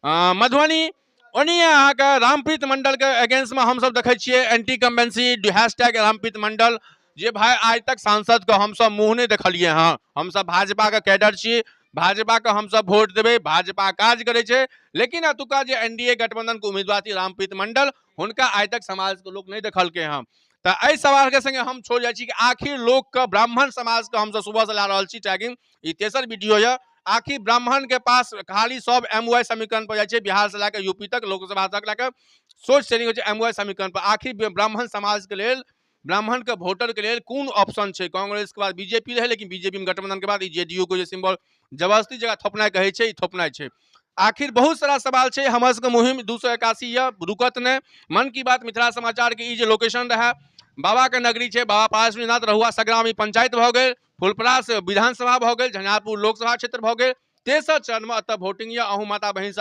मधुबनी ओनहिए अहाँके रामप्रीत मंडलके अगेंस्टमे हमसब देखै छियै एंटी कम्बेंसी हैशटैग रामप्रीत मंडल, जे भाई आइ तक सांसदके हमसब मुँह नहि देखलियै हँ। हमसब भाजपाके कैडर छी, भाजपाके हमसब वोट देबै, भाजपा काज करै छै, लेकिन एतुका जे एनडीए गठबंधनके उम्मीदवार छी रामप्रीत मंडल, हुनका आइ तक समाजके लोक नहि देखलकै हँ। तऽ एहि सवालके संगे हम छोड़ि जाइ छी कि आखिर लोकके, ब्राह्मण समाजके हमसब सुबहसँ लए रहल छी टैगिंग, ई तेसर वीडियो यऽ। आखिर ब्राह्मण के पास खाली सब एम वाई समीकरण पर जाइ छै, बिहार से लए यूपी तक, लोकसभा तक लए सोच सेटिंग होइ छै एम वाई समीकरण पर। आखिर ब्राह्मण समाज के लेल, ब्राह्मण के वोटर के लेल कोन ऑप्शन छै? कांग्रेस के बाद बीजेपी रहै, लेकिन बीजेपी में गठबंधन के बाद ई जेडीयू के जे सिंबल जबरदस्ती जगह थोपनाइ कहै छै, ई थोपनाइ छै। आखिर बहुत सारा सवाल छै। हमर सबके मुहिम 281 यऽ, रुकत नहि। मन की बात मिथिला समाचार के ई जे लोकेशन रहै, बाबा के नगरी छै, बाबा पारसनाथ रहुआ सग्रामी पंचायत भऽ गेल, फुलपरास विधानसभा भऽ गेल, झंझारपुर लोकसभा क्षेत्र भऽ गेल। तेसर चरणमे एतऽ वोटिंग यऽ। अहूँ माता बहिनसँ